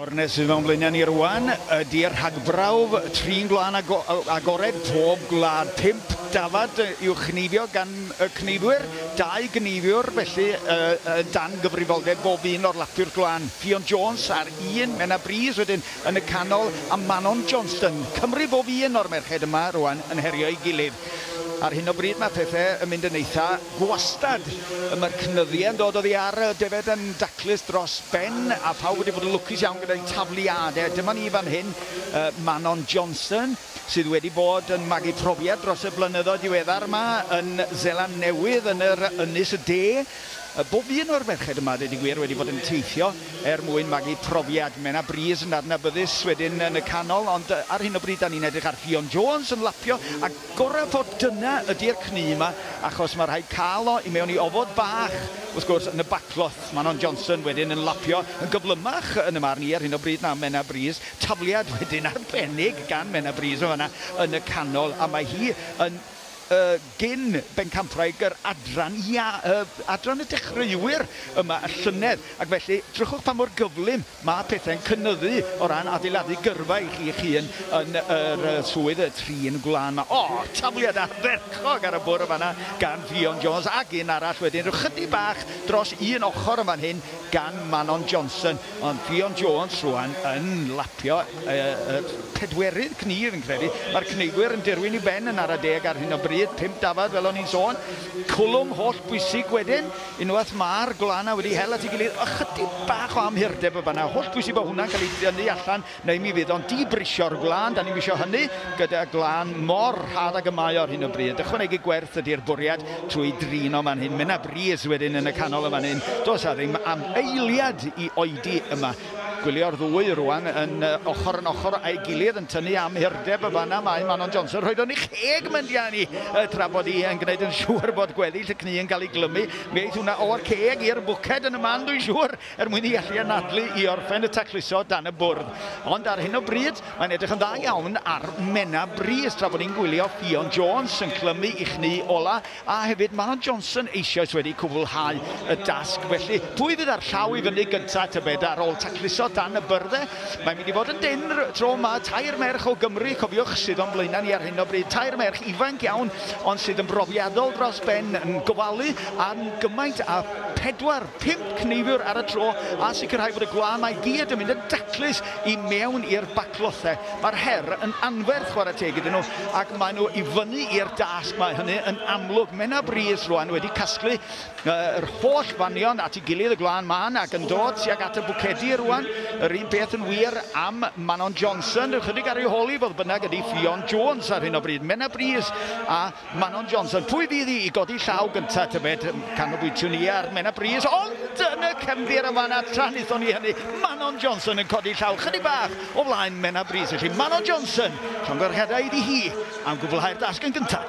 Gornest sydd mewn blaenau ni rwan ydy'r rhagbrawf trin gwlân agored pob gwlad. 5 dafad i'w chneifio gan y cneifwyr, 2 gneifiwr felly dan gyfrifoldeb bob un o'r lapiwr gwlân. Ffion Jones ar un, Menna Breeze wedyn yn y canol a Manon Johnston. Cymru bob un o'r merched yma rwan yn herio ei gilydd. Ar hyn o bryd mae pethau yn mynd yn eitha gwastad. Mae'r cnyddiau yn dod oddi ar y defed yn daclus dros ben a phawb wedi bod yn lwcus iawn gyda'i tafliadau. Dyma ni fan hyn Manon Johnston sydd wedi bod yn magu profiad dros y blynyddoedd diweddar yma yn Seland Newydd yn yr Ynys y De. Bob un o'r merched yma, dweud y gwir, wedi bod yn teithio er mwyn magu profiad. Menna Breeze yn adnabyddus wedyn yn y canol, ond ar hyn o bryd da ni'n edrych ar Ffion Jones yn lapio, a gorau fod dyna ydy'r cnu yma, achos mae rhaid cael o i mewn i ofod bach, wrth gwrs, yn y backcloth. Manon Johnson wedyn yn lapio yn gyflymach yn y marn i ar hyn o bryd na Menna Breeze. Tafliad wedyn arbennig gan Menna Breeze o fanna yn y canol, a mae hi yn gyn bencampwraig yr adran ia, adran y dechreuwyr yma y llynedd, ac felly drychwch pa mor gyflym mae pethau'n cynyddu o ran adeiladu gyrfa i chi eich hun yn yr swydd y trin gwlân yma. O, tafliad ardderchog ar y bwrdd fanna gan Ffion Jones, ac un arall wedyn rhyw chydig bach dros un ochr yn fan hyn gan Manon Johnson, ond Ffion Jones rwan yn lapio pedwerydd cnif yn credu. Mae'r cneifwyr yn dirwyn i ben yn ara deg ar hyn o bryd, 5 dafad fel o'n i'n sôn. Cwlwm holl bwysig wedyn, unwaith mae'r gwlana wedi hel at ei gilydd, ychydig bach o amhurdeb y fanna, holl bwysig bod hwnna'n cael ei dynnu allan, neu mi fydd o'n dibrisio'r gwlân, da ni'n isio hynny gyda gwlân mor rhad ag y mae ar hyn o bryd. Ychwanegu gwerth ydy'r bwriad trwy drin o fan hyn. Menna Breeze wedyn yn y canol y fan hyn. Does a ddim am eiliad i oedi yma. Gwylio'r ddwy rwan yn ochr yn ochr a'i gilydd yn tynnu am hirdeb y fanna. Mae Manon Johnson rhoid o'n ei cheg myndiau ni tra bod hi yn gwneud yn siŵr bod gweddill y cnu yn cael ei glymu. Mi eith hwnna o'r ceg i'r bwced yn y man, dwi'n siŵr, er mwyn i allu anadlu i orffen y tacluso dan y bwrdd. Ond ar hyn o bryd, mae'n edrych yn dda iawn ar Menna Breeze, tra bod ni'n gwylio Ffion Jones yn clymu i chnu ola, a hefyd Manon Johnson eisoes wedi cwblhau y dasg. Felly, pwy fydd ar llaw i fyny gyntaf tybed ar ôl tacluso dan y byrddau? Mae'n mynd i fod yn dynn tro yma. 3 merch o Gymru, cofiwch, sydd o'n blaenau ni ar hyn o bryd. 3 merch ifanc iawn, ond sydd yn brofiadol dros ben, yn gofalu am gymaint a 4, 5 cneifiwr ar y tro, a sicrhau bod y gwlân mae gyd yn mynd yn daclus i mewn i'r baclothau. Mae'r her yn anferth, chwarae teg iddyn nhw, ac maen nhw i fyny i'r dasg. Mae hynny yn amlwg. Menna Breeze rwan wedi casglu yr holl fanion at ei gilydd y gwlân mân ac yn dod tuag at y bwcedi rwan. Yr un peth yn wir am Manon Johnson, ychydig ar ei holi fodd bynnag ydy Ffion Jones ar hyn o bryd. Menna Breeze a Manon Johnson. Pwy fydd i godi llaw gyntaf tybed? Canolbwyntio ni ar Menna Breeze, ond yn y cefndir yn fanna tra wnaethon ni hynny, Manon Johnson yn codi llaw chydig bach o flaen Menna Breeze. Felly Manon Johnson, llongyfarchiadau iddi hi am gwblhau'r dasg yn gyntaf.